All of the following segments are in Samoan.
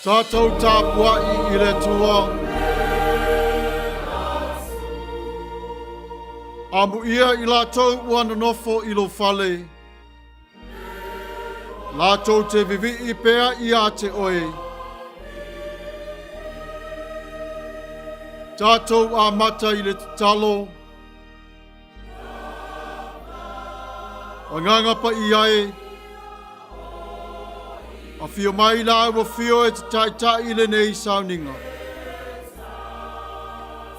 Tatou tapuai i le Atua. Amuia i latou ua nonofo i lou fale, latou te vivii pea ia te oe. Tatou amata i le tatalo. Agaga Paia e, afio mai lau afio e te taitai i lenei sauniga.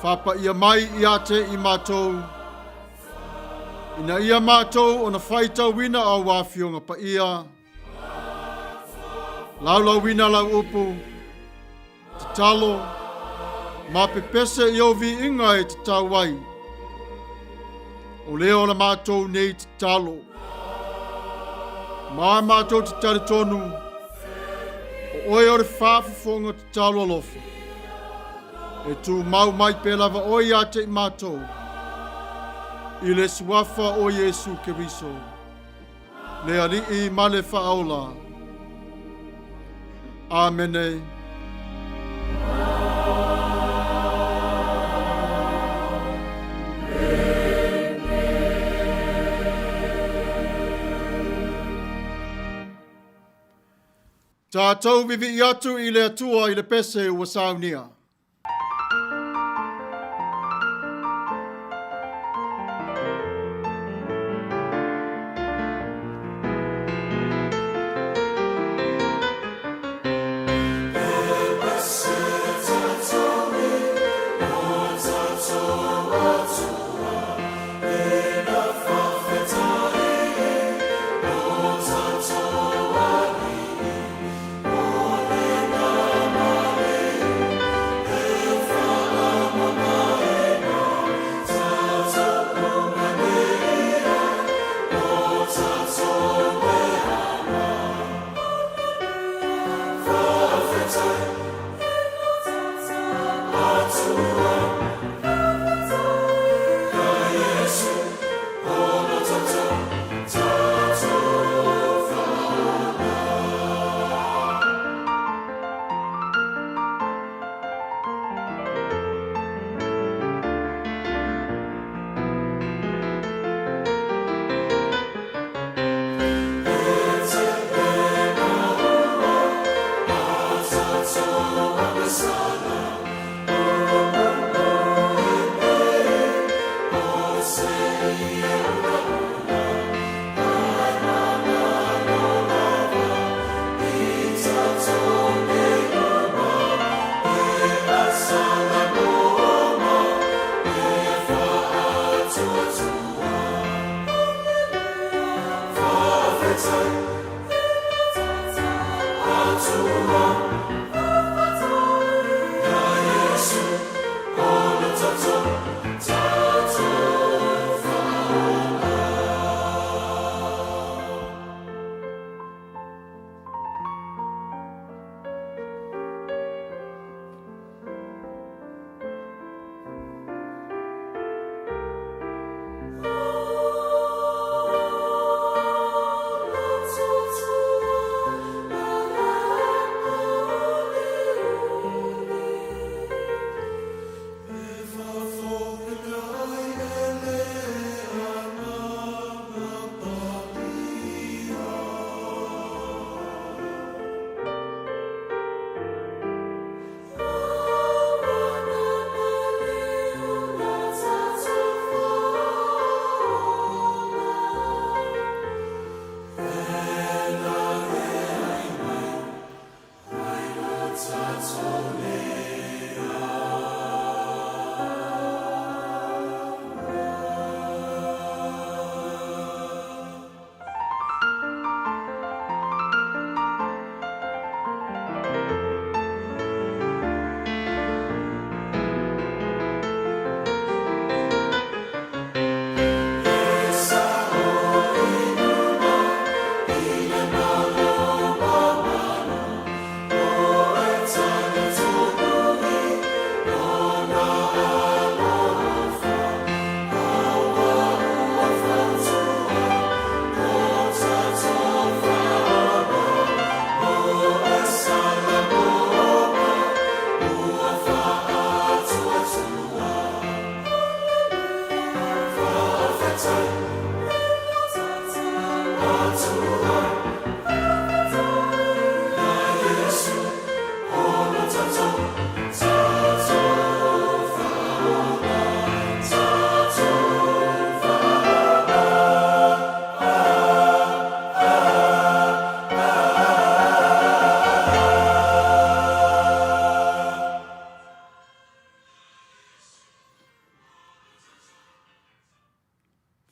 Faapaia mai ia te i matou, ina ia matou ona faitauina au afioga paia, laulauina lau upu, Tatalo, ma pepese i ou viiga e tatau ai. O lea o la matou nei tatalo. Ma matou te talitonu, o oe o le faafofoga tatalo alofa. E tumau mai pea lava oe ia te i matou, i le suafa o Iesu Keriso, le Alii ma le Faaola. Amene. Tatou vivii atu i le Atua i le pese ua saunia.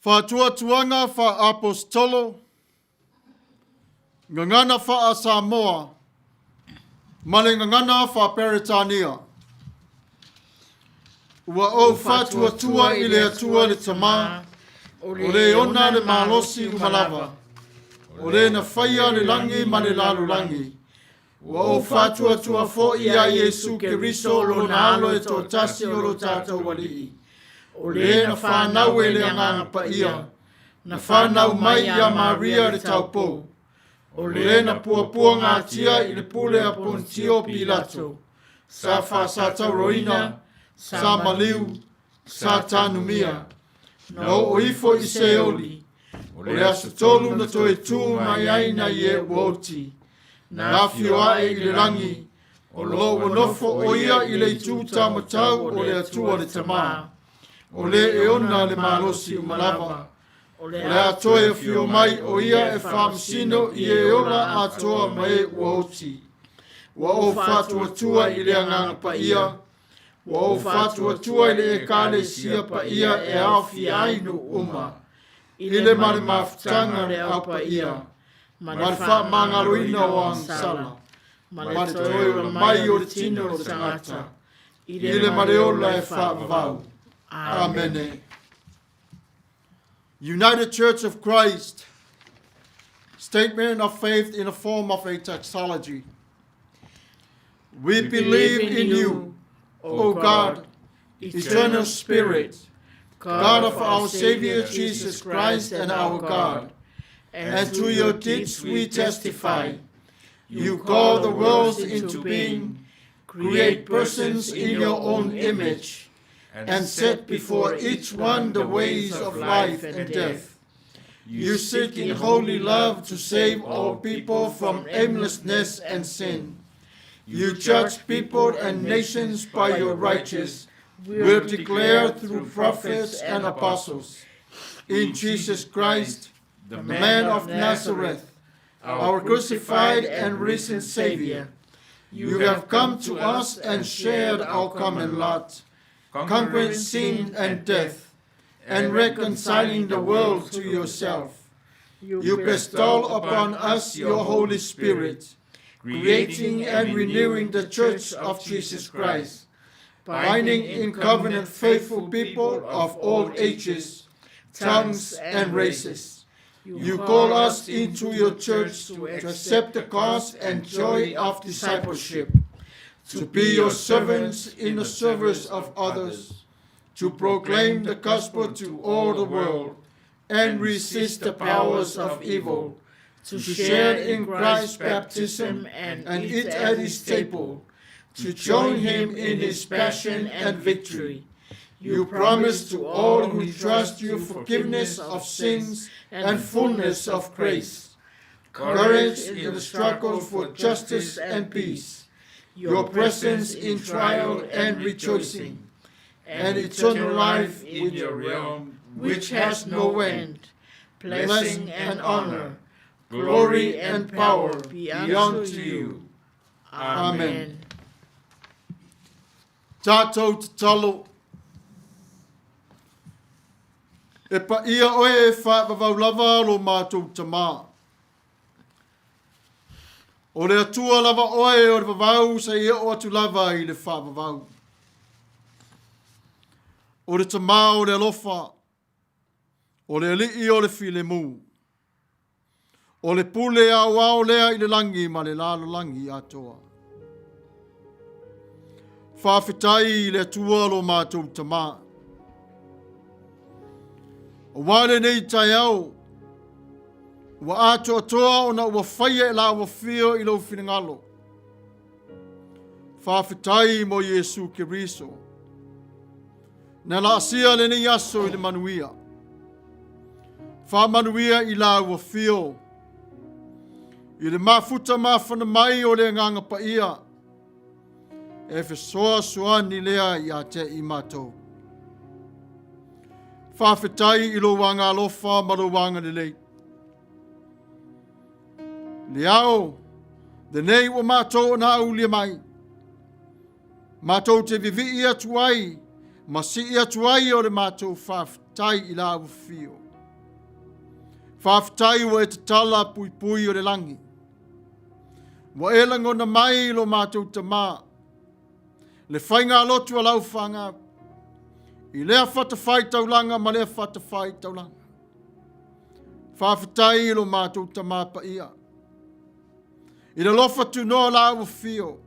Faatuatuaga faa-Aposetolo, Gagana faa-Samoa ma le Gagana faa-Peretania. Ua ou faatuatua i le Atua le Tama, o le ona le malosi uma lava, o le na faia le lagi ma le lalolagi. Ua ou faatuatua foi iā Iesu Keriso Lona Alo e toatasi o lo tatou Alii, o le na fanau e le Agaga Paia, na fanau mai iā Maria le taupou, o le na puapuagatia i le pule a Ponitio Pilato, sa faasatauroina, sa maliu, sa tanumia, na oo ifo i Seoli, o le aso tolu na toe tū mai ai nai e ua oti, na afio ae i le lagi, o lo o ua nofo o ia i le itu taumatau o le Atua le Tama, o le e ona le malosi uma lava, o le a toe afio mai o ia e faamasino i e ola atoa ma e ua oti. Ua ou faatuatua i le Agaga Paia, Ua ou faatuatua i le Ekalesia paia e aofia ai nuu uma, i le ma le mafutaga le Au Paia, ma le faamagaloina o agasala, ma le toe ola mai o le tino o le tagata, i le ma le ola e faavavau. Amene. United Church of Christ, Statement of Faith in the form of a Doxology. We believe in you, O God, eternal Spirit, God of our Savior Jesus Christ and our God, and to your deeds we testify. You call the worlds into being, create persons in your own image, and set before each one the ways of life and death. You seek in holy love to save all people from aimlessness and sin. You judge people and nations by your righteous will declare through prophets and apostles. In Jesus Christ, the man of Nazareth, our crucified and risen Savior, you have come to us and shared our common lot, conquering sin and death, and reconciling the world to yourself. You bestow upon us your Holy Spirit, creating and renewing the church of Jesus Christ, binding in covenant faithful people of all ages, tongues, and races. You call us into your church to accept the cause and joy of discipleship, to be your servants in the service of others, to proclaim the gospel to all the world, and resist the powers of evil, to share in Christ's baptism and eat at his table, to join him in his passion and victory. You promise to all who trust you forgiveness of sins and fullness of grace, courage in the struggle for justice and peace, your presence in trial and rejoicing, and eternal life in your realm, which has no end. Blessing and honor, glory and power be unto you. Amen. Tātou tatalo. E paia oe e whaavavau lava lo mātou tamā. O le Atua lava oe o le vavau sa i oo atu lava i le whaavavau. O le tamā o le alofa, o le alii o le filemu. O le pule aoao lea i le lagi ma le lalolagi atoa. Faafetai i le Atua lo matou Tamā. Aua lenei taeao, ua atoatoa ona ua faia e la ua fio i lou finagalo. Faafetai mo Iesu Keriso. Na laasia lenei aso i le manuia. Faamanuia i la ua fio. I le mafuta mafana mai o le Agaga Paia, e fesoasoani lea ia te i matou. Faafetai i lou agalofa ma lou agalelei. Le ao, lenei ua matou ona aulia mai. Matou te vivii atu ai ma sii atu ai o le matou faafetai i la ua fio. Faafetai ua e tatala puipui o le lagi. Ua e lagona mai lo matou Tamā, le faigalotu a lau fanau, i lea fatafaitaulaga ma lea fatafaitaulaga. Faafetai i lo matou Tamā paia, i le alofa tunoa o lau afio,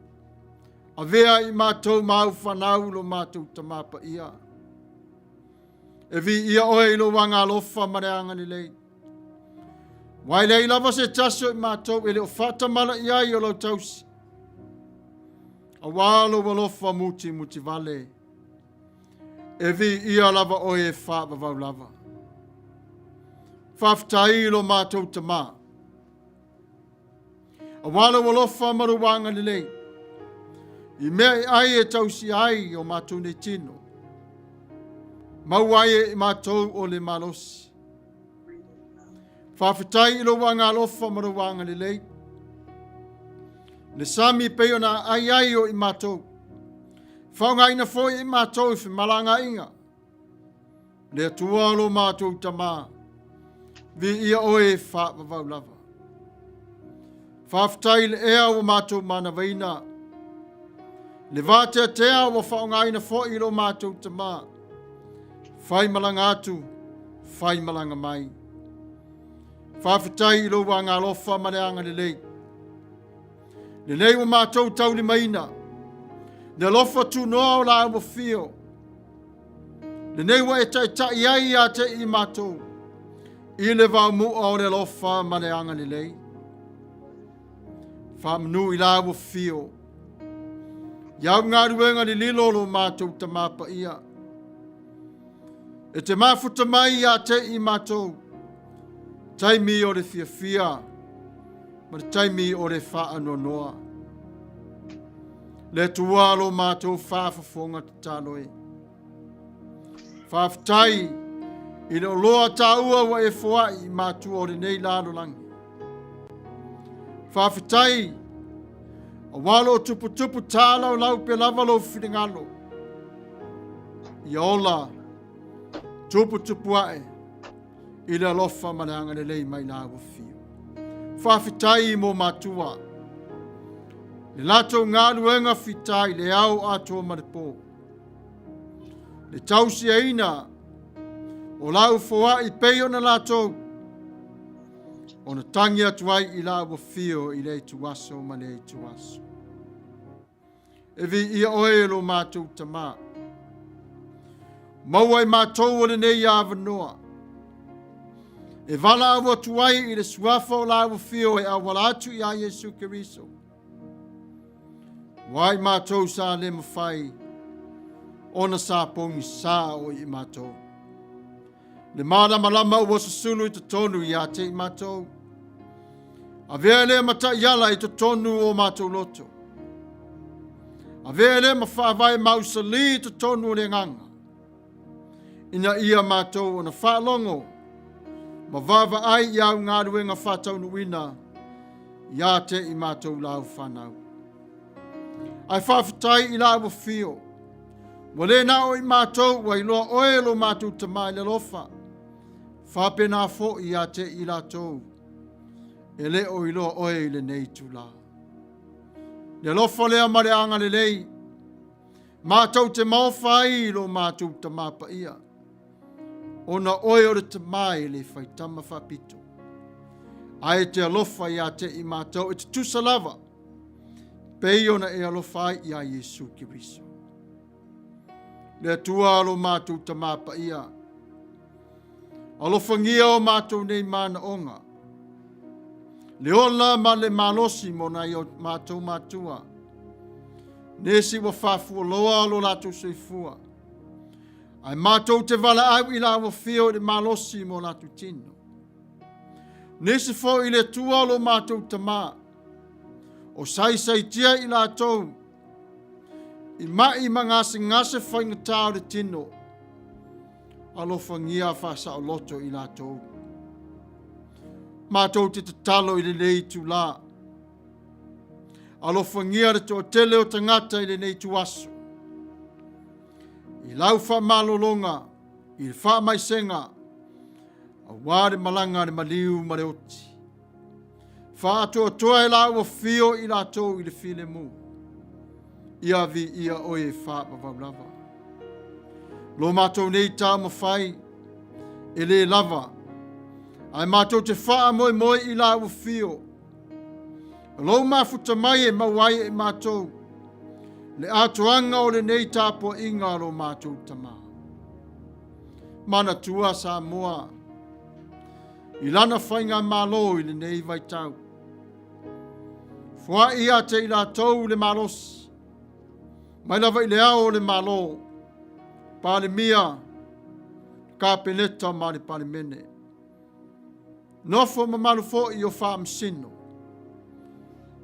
avea i matou ma au fanau lo matou Tamā paia. E viia oe i lou agaalofa ma le agalelei. Aua e leai lava se tasi o i matou e le o faatamala i ai o lau tausi. Aua lou alofa mutimutivale. E viia lava oe e faavavau lava. Faafetai i lo matou Tamā. Aua lou alofa ma lou agalelei, i mea e ai e tausia ai o matou nei tino, maua ai e i matou o le malosi. Faafetai i lou agalofa ma lou agalelei, le sami pei ona ai ai o i matou, faaaogaina foi e i matou i femalagaaiga, Le Atua o lo matou Tamā, viia oe e faavavau lava. Faafetai i le ea ua matou manavaina, le vateatea ua faaaogaina foi i lo matou Tamā, fai malaga atu, fai malaga mai. Faafetai i lou agalofa ma le agalelei. Lenei ua matou taulimaina, le alofa tunoa o la ua fio, Lenei ua e taitai ai ia te i matou i le vaomu'a o le alofa ma le agalelei. Faamanu i la ua fio. I au galuega lililo lo matou Tamā Paia. E te mafuta mai ia te i matou, taimi o le fiafia ma le taimi o le faanoanoa. Le Atua lo matou faafofoga tatalo e. Faafetai i le oloa taua ua e foai i matua o lenei lalolagi. Faafetai aua lo tuputupu tālaulau pe lava lou finagalo. Ia ola tuputupu ae i le alofa ma le agalelei mai la ua fio. Faafetai mo matua, le latou galuega fita i le ao atoa ma le pō. Le tausiaina o lau foai pei ona latou, ona tangi atu ai i la ua fio i lea ituaso ma lea ituaso. E viia oe e lo matou Tamā. Maua i matou o lenei avanoa. E valaau atu ai i le suafa o la ua fio e auala atu iā Iesu Keriso. Aua i matou sa le mafai ona sa pogisa o i matou. Le malamalama ua susulu i totonu ia te i matou. Avea lea ma taiala i totonu o matou loto. Avea lea ma faavae mausali i totonu o le agaga. Ina ia matou ona faalogo ma vaavaai i au galuega faataunuuina ia te i matou lau fanau. Ae faafetai i la ua fio. Ua le na o i matou ua iloa oe lo matou Tamā i le alofa. Faapena foi ia te i latou e le o iloa oe i lenei itulā. Le alofa lea ma le agalelei, matou te maofa ai i lo matou Tamā paia, ona oe o le Tamā e le faitama faapito. Ae te alofa ia te i matou e tutusa lava, pei ona e alofa ai iā Iesu Keriso. Le Atua lo matou Tamā paia, alofagia o matou nei manaoga, le ola ma le malosi mo nai o matou matua, nisi ua faafualoa lo latou soifua, ae matou te valaau i la ua fio i le malosi mo latou tino. Nisi foi i le Atua lo matou Tamā, o saisaitia i latou i mai ma gasegase faigata o le tino, alofagia faasaoloto i latou. Matou te tatalo i lenei itulā. Alofagia le toatele o tagata i lenei ituaso. I lau faamalologa, i le faamaisega, Auā le malaga a le maliu ma le oti. Faaatoatoa e lāua fio i latou i le filemu. Ia viia oe e faavavau lava. Lo matou nei taumafai e lē lava, ae matou te faamoemoe i lāua fio. O lou mafuta mai e maua ai e matou le atoaga o lenei tapuaiga a lo matou Tama. Manatua Samoa i lana faigamalo i lenei vaitau. Foai ia te i latou le malosi, mai lava i le ao o le Malo, Palemia, Kapeneta ma le Palemene. Nofo mamalu foi o Faamasino.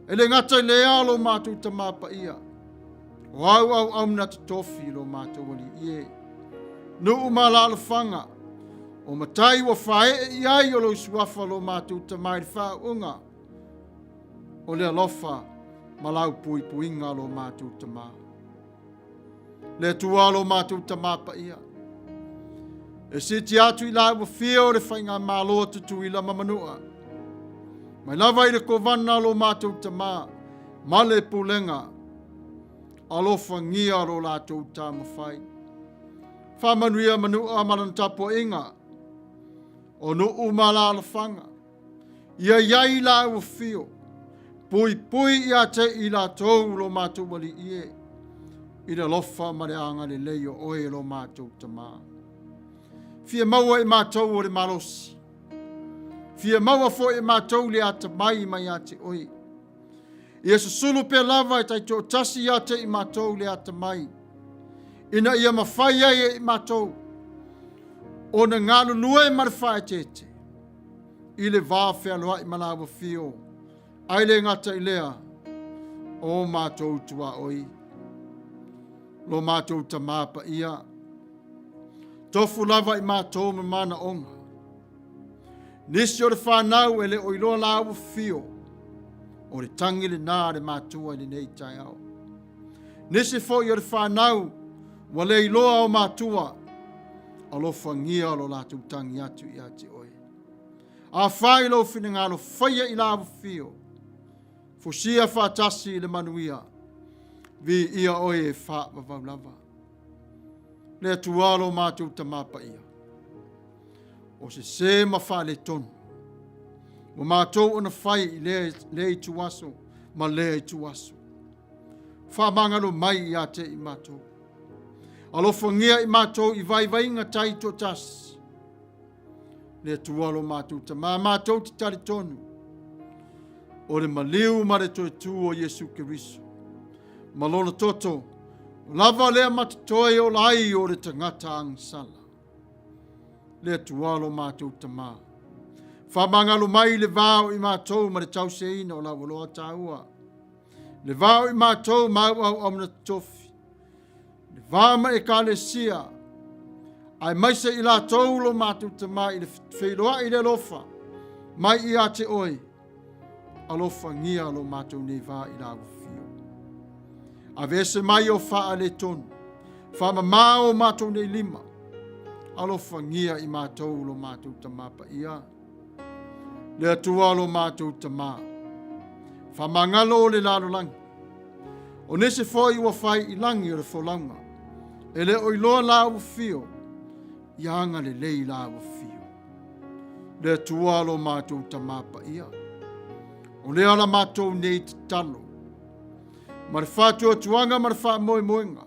E le gata i lea lo matou Tama Paia, o au auauna totofi lo matou Alii e. Nuu ma alaalafaga, o matai ua faaee i ai o lou suafa lo matou Tama i le faauuga o le alofa ma lau puipuiga lo matou Tama. Le Atua lo matou Tama Paia, e siiti atu i la ua fia o le faigamalo a Tutuila ma Manua, mai lava i le kovana lo matou Tama ma le pulega, alofagia lo latou taumafai. Faamanuia Manua ma lana tapuaiga, o nuu ma alaalafaga, Ia i ai la ua fio, puipui ia te i latou lo matou Alii e, i le alofa ma le agalelei o oe e lo matou Tama. Fia maua e matou o le malosi, fia maua foi e matou le atamai mai ia te oe. Ia susulu pea lava e taitoatasi ia te i matou le atamai, ina ia mafai ai e i matou ona galulue ma le faaeteete i le va fealoai ma laua fio, ae le gata i lea, o matou tuaoi, lo matou Tama Paia, tofu lava i matou ma manaoga. Nisi o le fanau e le o iloa laua fio, o le tagi lena a le matua i lenei taeao. Nisi foi o le fanau ua le iloa o matua, alofagia lo latou tagi atu ia te oe. Afai lou finagalo, faia i la fio, fusia faatasi i le manuia, viia oe e faavavau lava. Le Atua lo matou Tama Paia, o sesē ma faaletonu ua matou ona fai i lea, lea ituaso ma lea ituaso. Faamagalo mai ia te i matou. Alofagia i matou i vaivaiga taitoatasi. Le Atua lo matou Tama, matou te talitonu o le maliu ma le toe tu o Iesu Keriso ma lona toto lava lea matatoe e ola ai o le tagata agasala. Le Atua lo matou Tama, faamagalo mai le va o i matou ma le tausiaina o lau aloha taua. Le va o i matou ma au auauna totofi, le va ma Ekalesia, aemaise i latou lo matou Tama i le feiloai i le alofa mai ia te oe, alofagia lo matou nei va i la ua fio. Aveese mai o faaletonu, faamamā o matou nei lima, alofagia i matou lo matou Tama Paia. Le Atua lo matou Tama, faamagalo o le lalolagi, o nisi foi ua fai i lagi o le folauga, e le o iloa la ua fio, ia agalelei la ua fio. Le Atua lo matou Tama Paia, o lea la matou nei tatalo, ma le faatuatuaga ma le faamoemoega,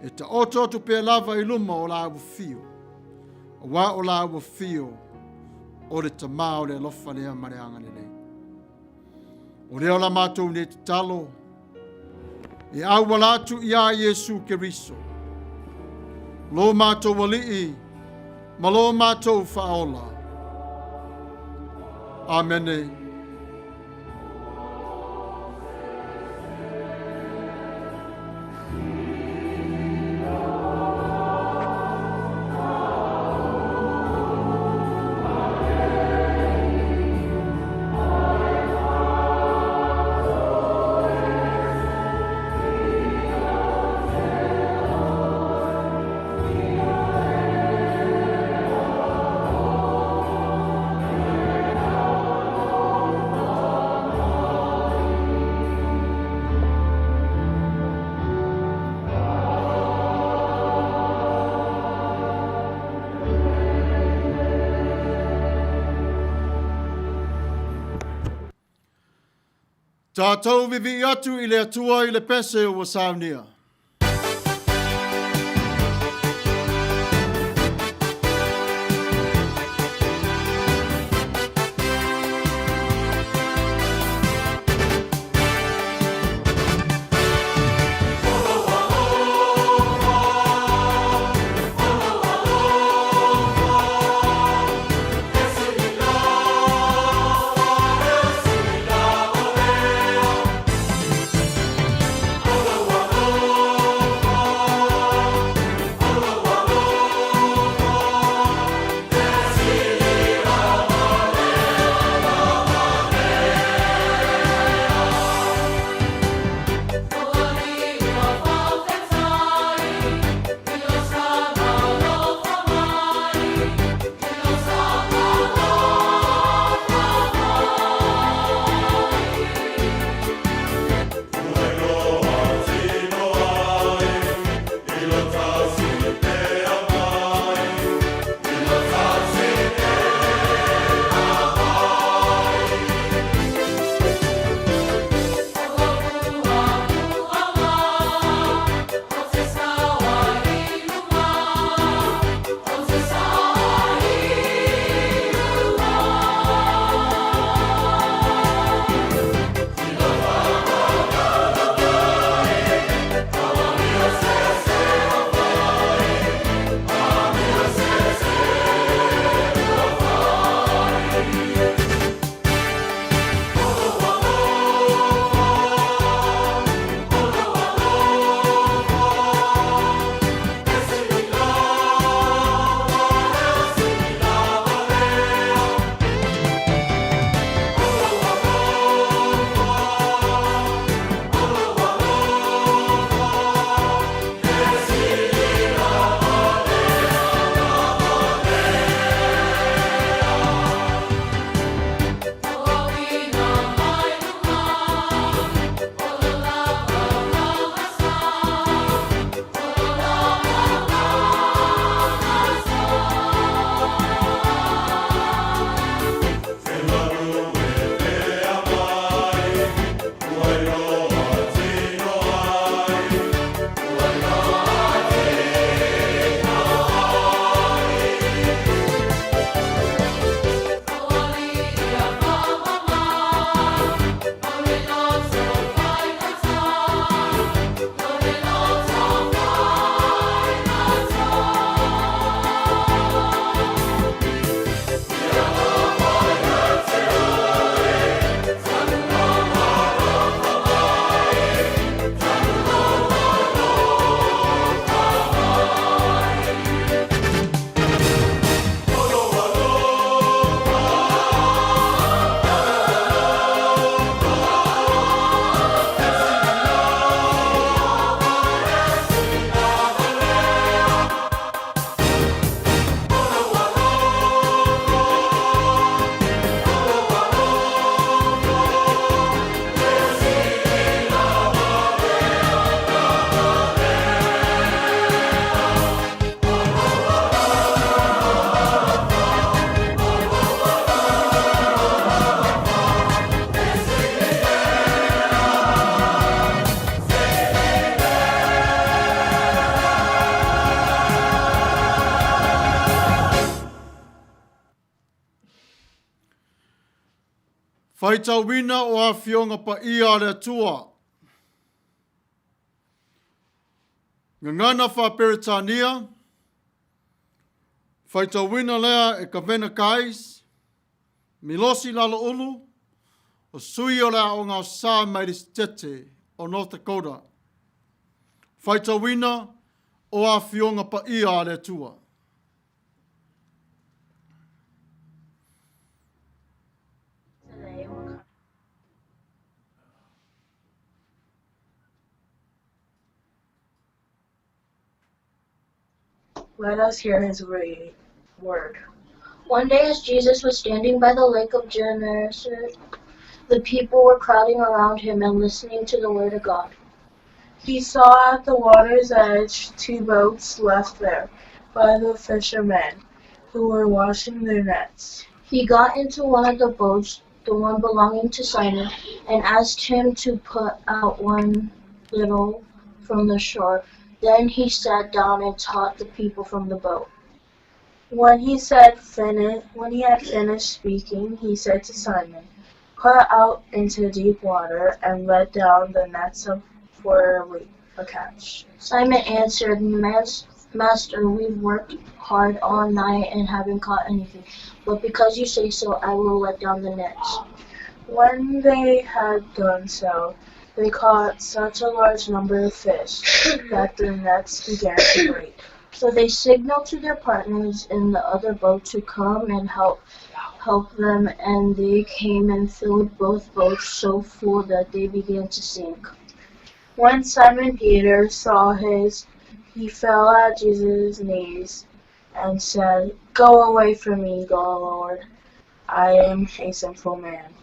e taoto atu pea lava i luma o la ua fio, auā o la ua fio o le Tama o le alofa lea ma le agalelei. O lea o la matou nei tatalo, e auala atu iā Iesu Keriso, lo matou Alii ma lo matou Faaola. Amene. Tatou vivii atu i le Atua i le pese ua saunia. Faitauina o Afioga Paia a le Atua. Gagana Faa-Peretania, faitauina lea e Kavena Guys, Milosi Laloulu, o sui o le Aoga o Sa mai le Setete o North Dakota. Faitauina o Afioga Paia a le Atua. Let us hear his word. One day as Jesus was standing by the lake of Gennesaret, the people were crowding around him and listening to the word of God. He saw at the water's edge two boats left there by the fishermen, who were washing their nets. He got into one of the boats. the one belonging to Simon, and asked him to put out one little from the shore. Then he sat down and taught the people from the boat. When he said when he had finished speaking, he said to Simon, Put out into deep water and let down the nets for a catch. Simon answered, Master, we've worked hard all night and haven't caught anything. But because you say so, I will let down the nets. When they had done so, they caught such a large number of fish that their nets began to break. So they signaled to their partners in the other boat to come and help them, and they came and filled both boats so full that they began to sink. When Simon Peter saw this, he fell at Jesus' knees and said, Go away from me, Lord, I am a sinful man.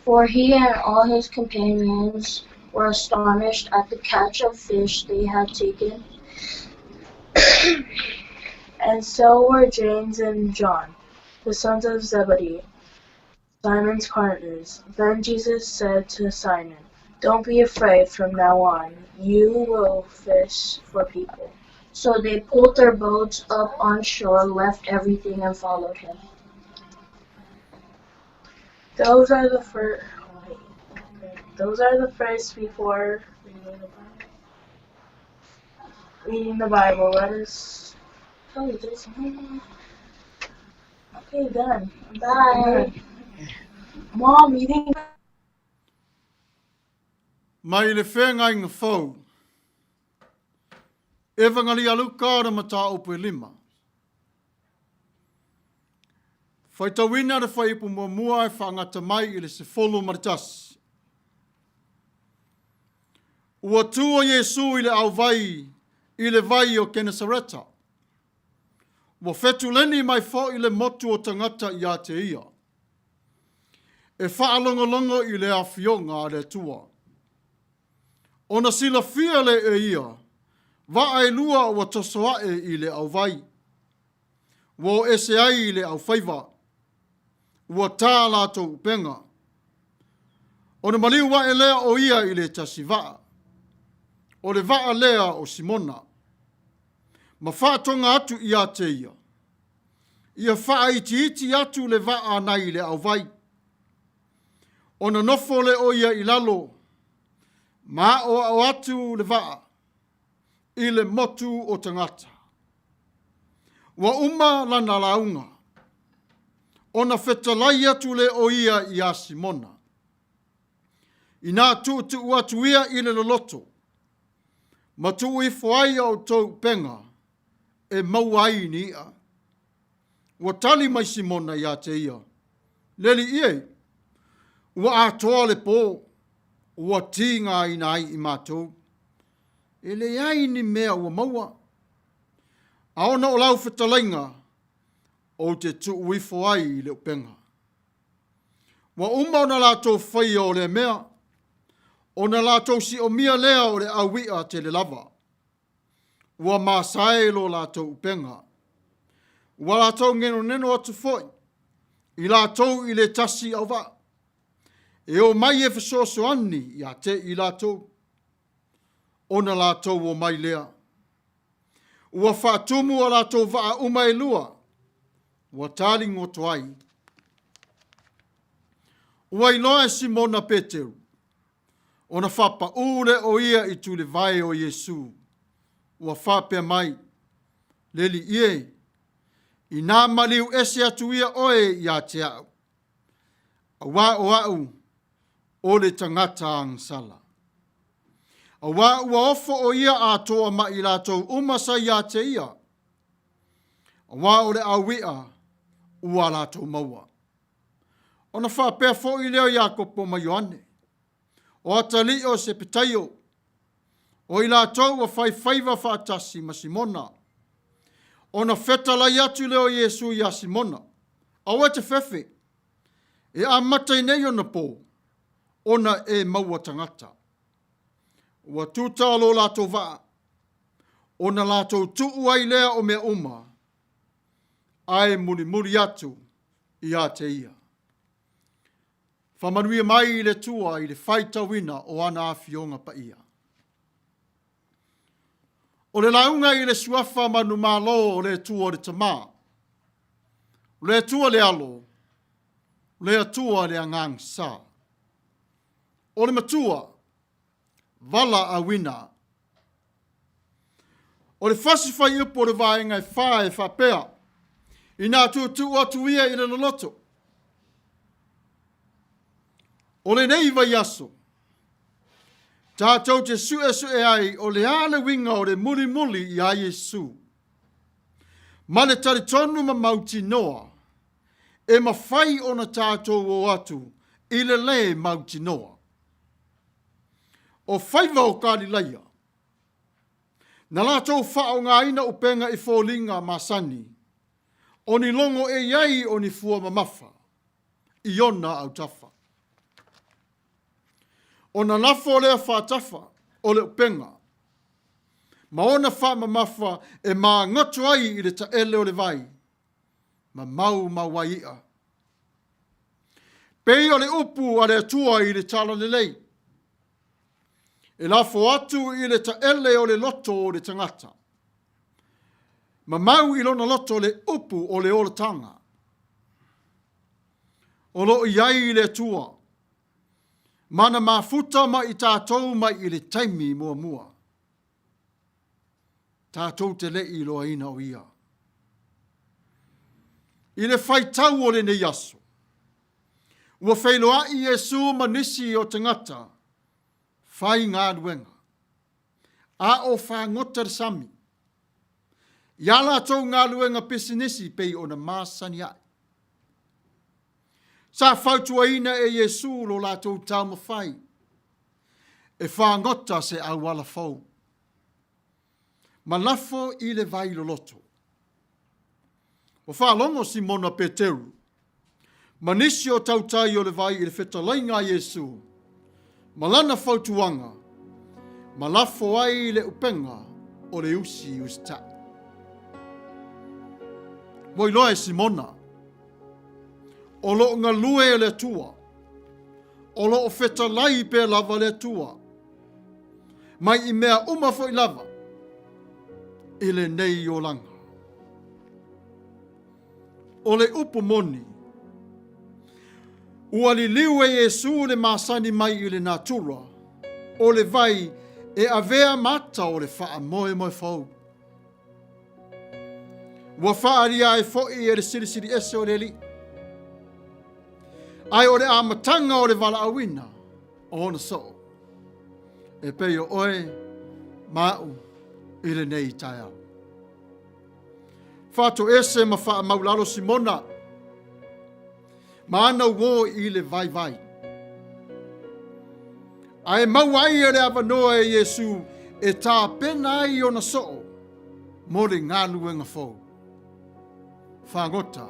For he and all his companions were astonished at the catch of fish they had taken. And so were James and John, the sons of Zebedee, Simon's partners. Then Jesus said to Simon, Don't be afraid, from now on you will fish for people. So they pulled their boats up on shore, left everything, and followed him. Those are the first. Those are the first before reading the Bible. Reading the Bible. Let us. Oh, there's no. Okay, done. Bye. Mom, you didn't. Mai le Feagaiga Fou, Evangalia Luka le mataupu e lima. Faitauina le fuaiupu muamua e faagata mai i le 11. Ua tu o Iesu i le auvai i le vai o Kenesareta. Ua fetuleni mai foi le motu o tagata ia te ia. E faalogologo i le afioga a le Atua. Ona silafia lea e ia, vaa e lua ua toso ae i le auvai. Ua o ese ai i le aufaiva. Ua tā latou upega. Ona maliu ae lea o ia i le tasi vaa. O le vaa lea o Simona. Ma faatoga atu ia te ia. Ia faaitiiti atu le vaa nai le auvai. Ona nofo lea o ia i lalo, ma aoao atu le vaa i le motu o tagata. Ua uma lana lauga, ona fetalai atu lea o ia iā Simona. Inā tuutuu atu ia i le loloto, ma tuu ifo ai a outou upega e maua ai ni i'a. Ua tali mai Simona iā te ia, Le Alii e, ua atoa le pō, ua tigaina ai i matou. E leai ni mea ua maua. A ona o lau fetalaiga, ou te tuu ifo ai i le upega. Ua uma ona latou faia o lea mea, ona latou siomia lea o le au i'a tele lava. Ua masae lo latou upega. Ua latou nenoneno atu foi i latou i le tasi auvaa, e omai e fesoasoani ia te i latou, ona latou omai lea. Ua faatumu a latou vaa uma e lua, ua taligoto ai. Ua iloa e Simona Peteru, ona faapaū lea o ia i tulivae o Iesu, ua faapea mai, Le Alii e, inā maliu ese atu ia oe ia te a'u, auā o a'u o le tagata agasala. Auā ua ofo o ia atoa ma i latou uma sa ia te ia, auā o le au i'a ua latou maua. Ona faapea foi lea o Iakopo ma Ioane, o atalii o Sepetaio, o i latou ua fai faiva faatasi ma Simona. Ona fetalai atu lea o Iesu iā Simona, Aua e te fefe, e amata i nei ona pō, ona e maua tagata. Ua tuta lo latou vaa, ona latou tuu ai lea o mea uma, ae mulimuli atu ia te ia. Faamanuia mai le Atua i le faitauina o ana afioga paia. O le lauga i le suafa manumalo o le Atua le Tama, o le Atua le Alo, o le Atua le Agaga Sa. O le Matua, valaauina. O le fasi fuaiupu o le vaega e fā e faapea, Inā tuutuu atu ia i le loloto. O lenei vaiaso, tatou te suesue ai o le a le uiga o le mulimuli iā Iesu, ma le talitonu ma mautinoa e mafai ona tatou o atu i le lē mautinoa. O faiva o Kalilaia, na latou faaaogaina upega i foliga masani, o ni logo e i ai o ni fua mamafa i ona autafa. Ona lafo lea faatafa o le upega, ma ona faamamafa e magoto ai i le taele o le vai, ma maumau ai i'a. Pei o le upu a le Atua i le Talalelei, e lafo atu i le taele o le loto o le tagata, ma mau i lona loto le upu o le olataga. O lo o i ai le Atua, ma na mafuta ma i tatou mai i le taimi muamua. Tatou te le i iloaina o Ia. I le faitau o lenei aso, ua feiloai Iesu ma nisi o tagata faigaluega, a o fagota le sami, i a latou galuega pisinisi pei ona masani ai. Sa fautuaina e Iesu lo latou taumafai e fagota se auala fou, ma lafo i le vai loloto. Ua faalogo Simona Peteru ma nisi o tautai o le vai i le fetalaiga a Iesu ma lana fautuaga, ma lafo ai le upega o le usi usitai. Ua iloa e Simona, o lo o galue le Atua, o lo o fetalai pea lava le Atua, mai i mea uma foi lava i lenei olaga. O le upu moni, ua liliu e Iesu le masani mai i le natura o le vai e avea ma ata o le faamoemoe fou. Ua faaalia ai foi e le Silisili Ese o le Alii. Ae o le amataga o le valaauina o ona soo, e pei o oe ma a'u i lenei taeao. Faatoese ma faamaulalo Simona ma ana uō i le vaivai. Ae maua ai le avanoa e Iesu e tapena ai ona soo mo le galuega fou. Fagota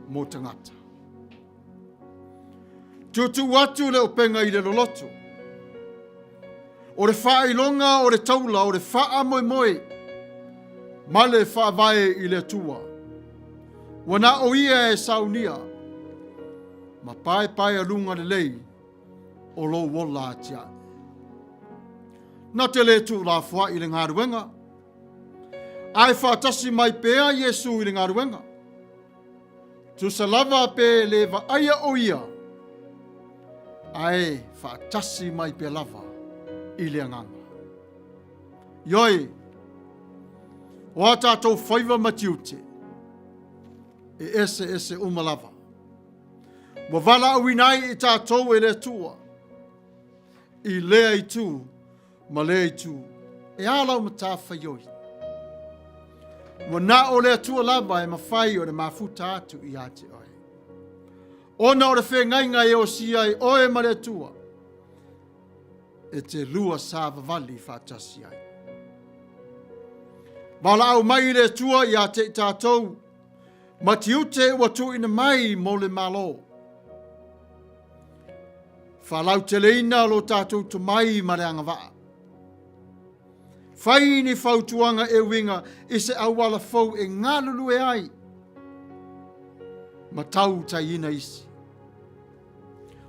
mo tagata. Tuutuu atu le upega i le loloto. O le faailoga o le taula o le faamoemoe ma le faavae i le Atua. Ua na o ia e saunia ma paepaealuga lelei o lou ola atiae. Na te le tuulafoai i le galuega, ae faatasi mai pea Iesu i le galuega. Tusa lava pe le vaaia o ia, ae faatasi mai pea lava i le agaga. Ioe, o a tatou faiva ma tiute, e eseese uma lava. Ua valaauina ai i tatou e le Atua i lea itu ma lea itu. E a lau matafaioi? Ua na o le Atua lava e mafai ona mafuta atu ia te oe. Ona o le feagaiga e osia ai oe ma le Atua, e te lua savavali faatasi ai. Valaau mai le Atua ia te i tatou, ma tiute ua tuuina mai mo le Malo. Faalauteleina lo tatou tomai ma le agavaa. Fai ni fautuaga e uiga i se auala fou e galulue ai ma tautaiina isi.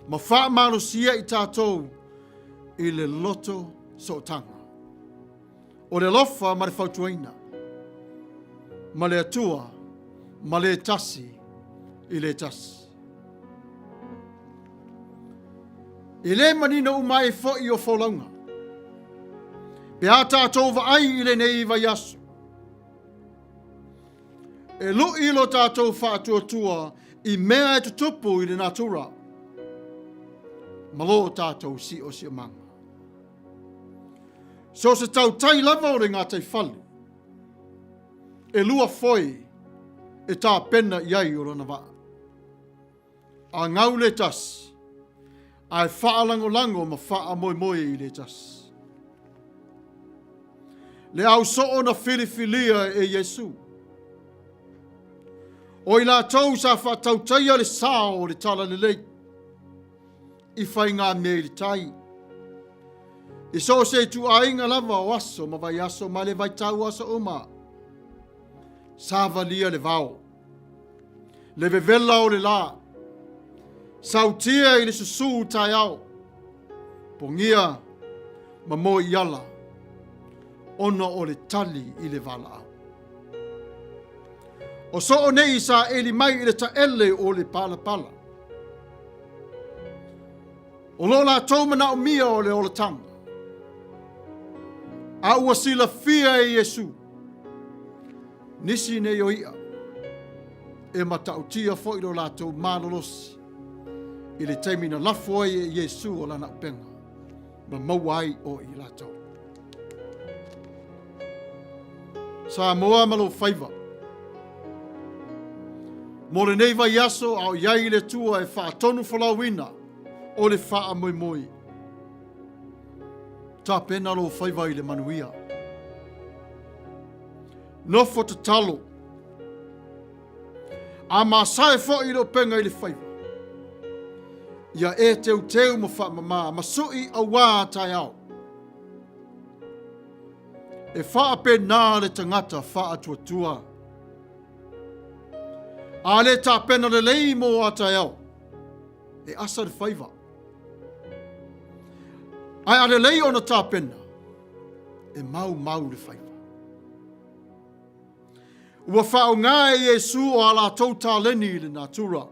Ma faamalosia i tatou i le loto sootaga. O le alofa ma le fautuaina ma le Atua ma le tasi i le tasi. E le manino uma ai foi o folauga. Pe a tatou vaai i lenei vaiaso, e lu'i lo tatou faatuatua i mea e tutupu i le natura ma lo tatou siosiomaga. So o se tautai lava o le gataifale, e lua foe e tapena i ai o lona vaa. A gau le tasi, ae faalagolago ma faamoemoe i le tasi. Le au soo na filifilia e Iesu. O i latou sa faatautaia le sao o le Talalelei i faigamea i le tai. I so o se ituaiga lava o aso ma vaiaso ma le vaitau o aso uma. Savalia le vao, le vevela o le la, sautia i le susū taeao, pogia ma moe i ala, ona o le tali i le valaau. O soo nei sa eli mai i le taele o le palapala. O lo latou manaomia o le olataga. A ua silafia e Iesu, nisi nei o i'a, e matautia foi lo latou malolosi i le taimi na lafo ai e Iesu o lana upega ma maua ai o i latou. Samoa ma lou faiva. Mo lenei vaiaso a o i ai le Atua e faatonu folauina o le faamoemoe. Tapena lou faiva i le manuia. Nofo tatalo. A masae foi le upega i le faiva. Ia e teuteu ma faamama ma sui auā taeao. E faapena le tagata faatuatua. A le tapena lelei mo a taeao, e asa le faiva. Ae a lelei ona tapena, e maumau le faiva. Ua faaaoga e Iesu o a latou taleni i le natura,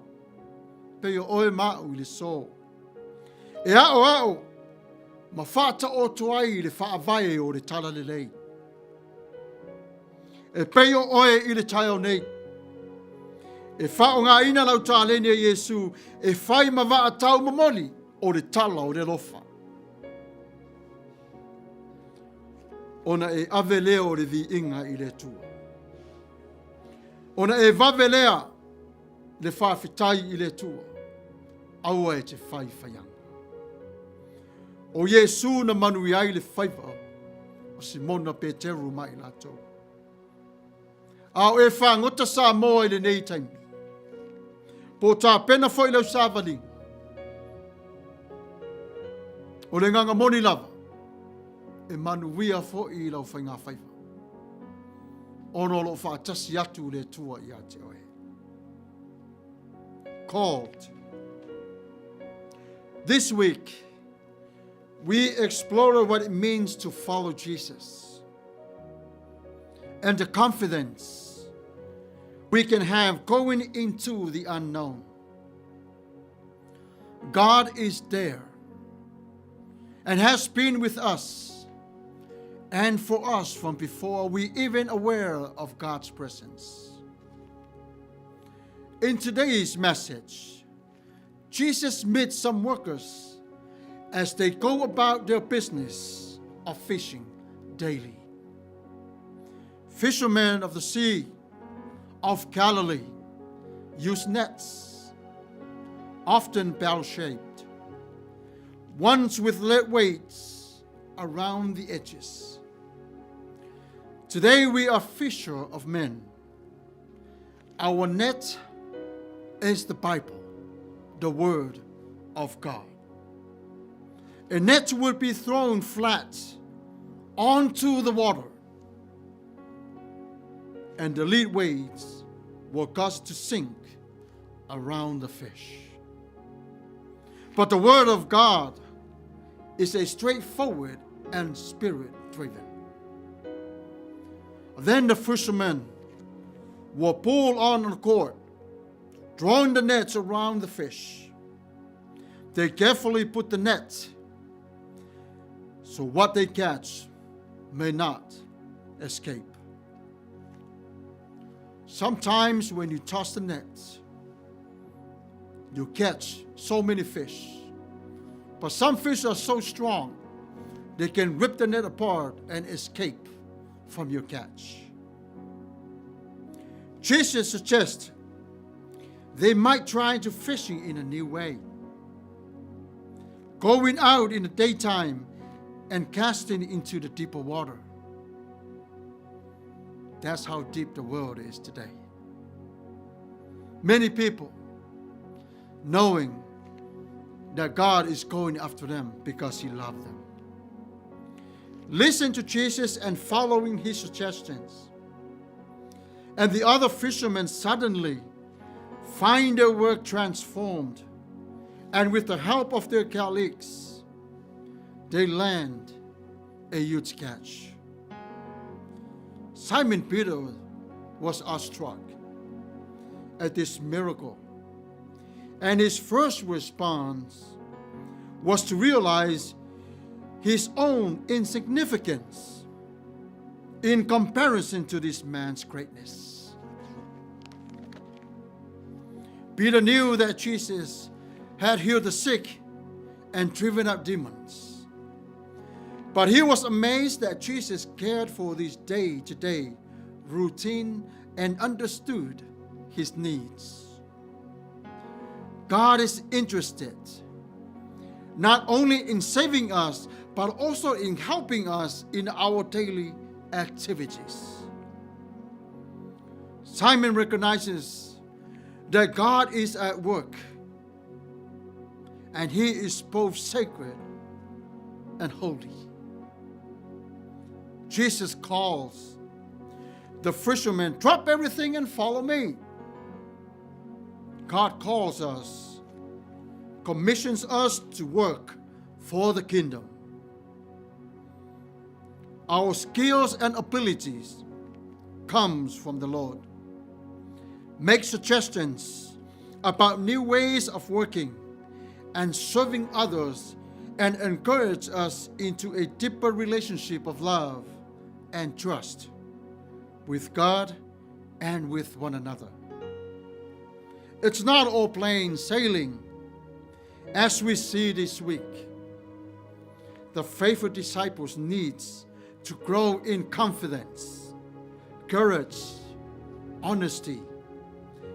pei o oe ma au i le so. E aoao ma faataoto ai le faavae o le talalelei. E pei o oe i le taeao nei, e faaaogaina lau taleni e Iesu e fai ma vaa taumomoli o le tala o le alofa. Ona e ave lea o le viiga i le Atua. Ona e vave lea le faafetai i le Atua. Aua e te fai faiaga. O Iesu na manuia ai le faiva o Simona Peteru ma i latou. A o e fagota Samoa i lenei taimi, po o tapena foi lau savaliga, o le agaga moni lava, e manuia foi i lau faigafaiva, ona o lo o faatasi atu le Atua ia te oe. Called. This week, we explore what it means to follow Jesus and the confidence we can have going into the unknown. God is there and has been with us and for us from before we even aware of God's presence. In today's message, Jesus meets some workers as they go about their business of fishing daily. Fishermen of the Sea of Galilee use nets, often bell shaped, ones with lead weights around the edges. Today we are fisher of men. Our net is the Bible, the Word of God. A net will be thrown flat onto the water, and the lead weights will cause to sink around the fish. But the Word of God is a straightforward and spirit driven. Then the fishermen were pulled on the cord, drawing the nets around the fish. They carefully put the nets so what they catch may not escape. Sometimes when you toss the nets, you catch so many fish. But some fish are so strong, they can rip the net apart and escape from your catch. Jesus suggests they might try to fishing in a new way. Going out in the daytime and casting into the deeper water. That's how deep the world is today. Many people knowing that God is going after them because He loved them. Listen to Jesus and following his suggestions. And the other fishermen suddenly find their work transformed. And with the help of their colleagues, they land a huge catch. Simon Peter was awestruck at this miracle. And his first response was to realize his own insignificance in comparison to this man's greatness. Peter knew that Jesus had healed the sick and driven out demons. But he was amazed that Jesus cared for this day to day routine and understood his needs. God is interested not only in saving us, but also in helping us in our daily activities. Simon recognizes that God is at work and he is both sacred and holy. Jesus calls the fishermen, drop everything and follow me. God calls us, commissions us to work for the kingdom. Our skills and abilities comes from the Lord. Make suggestions about new ways of working and serving others and encourage us into a deeper relationship of love and trust with God and with one another. It's not all plain sailing as we see this week. The faithful disciples needs to grow in confidence, courage, honesty,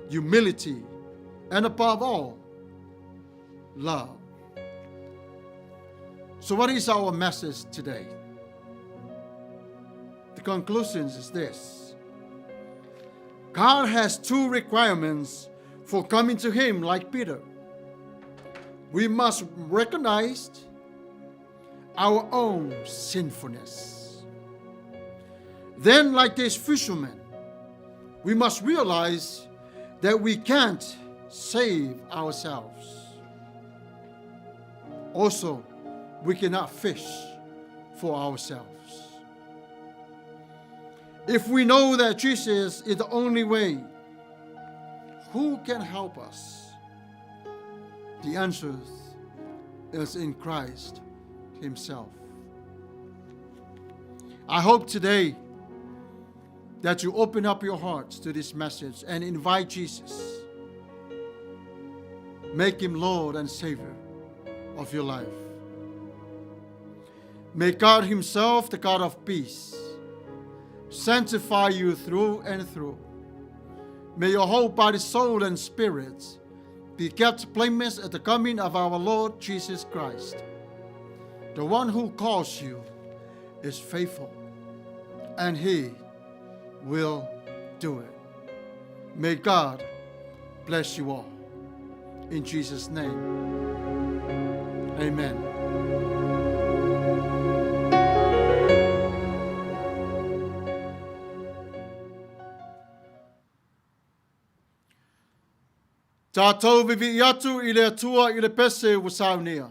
humility, and above all, love. So, what is our message today? The conclusion is this God has two requirements for coming to Him like Peter. We must recognize our own sinfulness. Then, like this fisherman, we must realize that we can't save ourselves. Also, we cannot fish for ourselves. If we know that Jesus is the only way, who can help us? The answer is in Christ Himself. I hope today that you open up your hearts to this message and invite Jesus. Make Him Lord and Savior of your life. May God Himself, the God of peace, sanctify you through and through. May your whole body, soul, and spirit be kept blameless at the coming of our Lord Jesus Christ. The one who calls you is faithful, and he will do it. May God bless you all. In Jesus' name, amen. Tatou vivii atu i le Atua i le pese ua saunia.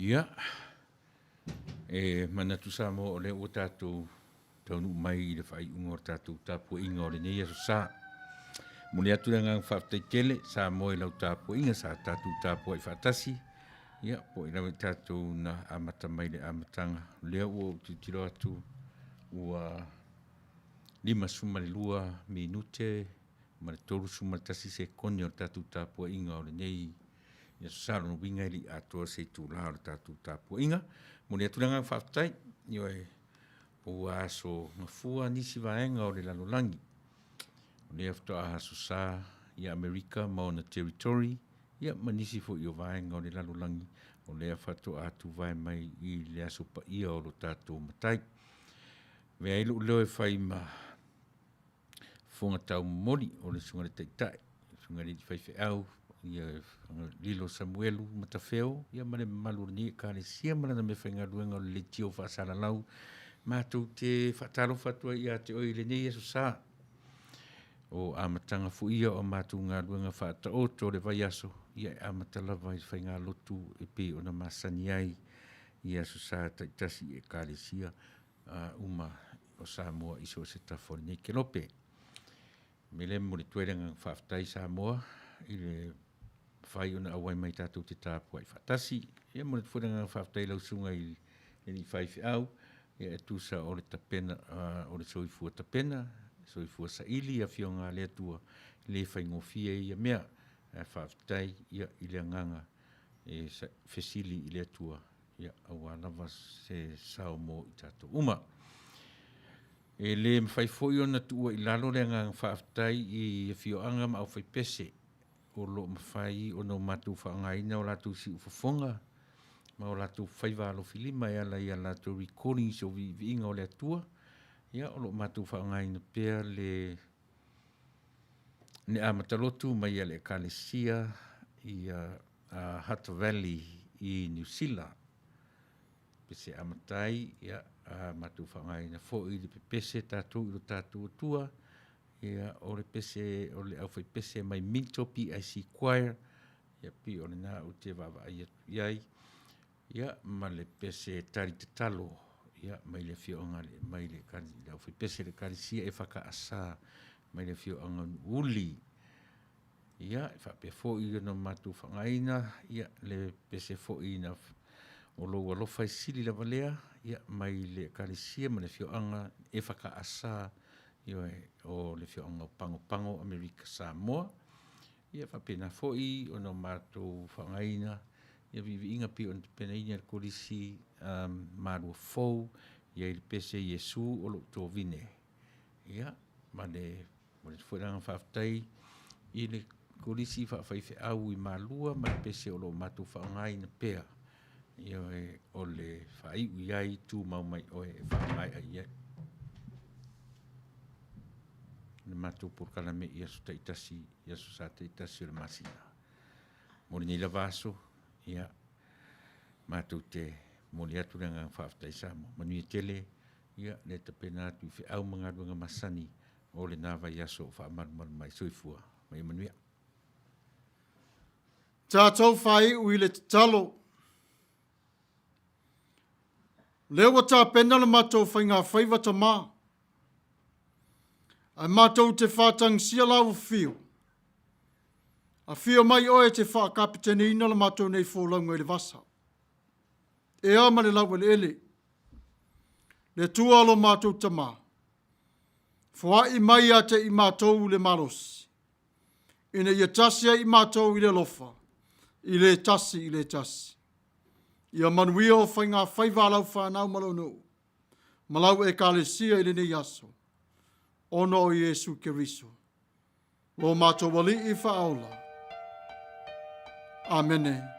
Ia, E manatu Samoa o lea ua tatou taunuu mai i le faaiuga o le tatou tapuaiga o lenei aso sa. Momoli atu le agaga faafetai tele Samoa i lau tapuaiga sa tatou tapuai faatasi, ia po o lava i tatou na amata mai le amataga. O lea ua ou tilotilo atu ua 52 minute ma le 31 sekone o le tatou tapuaiga o lenei aso sa. Lona uiga e le i atoa se itula o le tatou tapuaiga. Momoli atu le agaga faafetai, ioe, ua aso gafua nisi vaega o le lalolagi. O lea faatoa aso sa i Amerika ma ona territory, ia ma nisi foi o vaega o le lalolagi, o lea faatoa tuvae mai i le aso paia o lo tatou Matai. Avea ai lou leo e fai ma fofoga taumomoli o le Susuga i le Taitai, le Susuga i le Alii Faifeau, ia Lilo Samuelu Matafeo, ia ma le mamalu o lenei Ekalesia ma lana meafaigaluega o le Leitio Faasalalau. Matou te faatalofa atu ai ia te oe i lenei aso sa. O amataga foi ia o a matou galuega faataoto o le vaiaso, ia e amata lava i le faigalotu e pei ona masani ai i aso sa taitasi i Ekalesia uma o Samoa i so o se tafa o lenei kelope. Me le momoli atu ai le agaga faafetai Samoa i le mafai ona auai mai tatou te tapuai faatasi. Ia momoli atu foi le agaga faafetai i lau susuga i le alii faifeau, ia e tusa o le tapena o le soifua tapena, soifua saili afioga a le Atua, e le faigofie ia mea. Ae faafetai ia i le agaga e fesili i le Atua ia aua lava se sao mo i tatou uma. E le mafai foi ona tuua i lalo le agaga faafetai i afioaga ma aufaipese o lo o mafai ona o matou faaaogaina o latou siufofoga ma o latou faiva alofilima e ala i a latou recordings o viiviiga o le Atua. Ia, o lo o matou faaaogaina pea le le amata lotu mai a le Ekalesia i Hutt Valley i Niu Sila. Pese amata ai, ia, a matou faaaogaina foi le pepese tatou i lo tatou Atua, ia, o le pese, o le aufaipese mai Minto PIC Choir, ia, pei o lena ou te vaavaai atu i ai, ia, ma le pese tali tatalo, ia, mai le afioaga, mai le, le aufaipese le Ekalesia EFKS mai le afioaga o Nuuuli. Ia, e faapea foi ona matou faaaogaina, ia, le pese foi na o lou alofa e sili lava lea, ia, mai le Ekalesia ma le afioaga EFKS, ioe, o le afioaga o Pagopago, Amerika Samoa. Ia, faapena foi ona matou faaaogaina, ia, viiviiga pei ona tapenaina e le Kolisi Malua Fou, i ai le pese Iesu o lou tovine. Ia, ma le momoli atu foi le agaga faafetai i le Kolisi Faafaifeau i Malua ma le pese o lo o matou faaaogaina pea. Ioe, o le faaiu i ai tumau mai oe e faamaea i ai le matou polokalame i aso taitasi, i aso sa taitasi o le masina. Mo lenei lava aso, ia, matou te momoli atu le agaga faafetai Samoa. Manuia tele, ia, le tapena atu i feau ma galuega masani o lena vaiaso o faamalumalu mai. Soifua ma ia manuia. Tatou faaiu i le tatalo. O lea ua tapena le matou faigafaiva Tama, ae matou te faatagisia lau afio. Afio mai oe e te faakapiteneina le matou nei folauga i le vasa. Ea ma le laueleele. Le Atua lo matou Tama, foai mai ia te i matou le malosi, ina ia tasi ai i matou i le alofa, i le tasi i le tasi. Ia manuia o faigafaiva a lau fanau ma lou nuu, ma lau Ekalesia i lenei aso, ona o Iesu Keriso, lo matou Alii Faaola. Amene.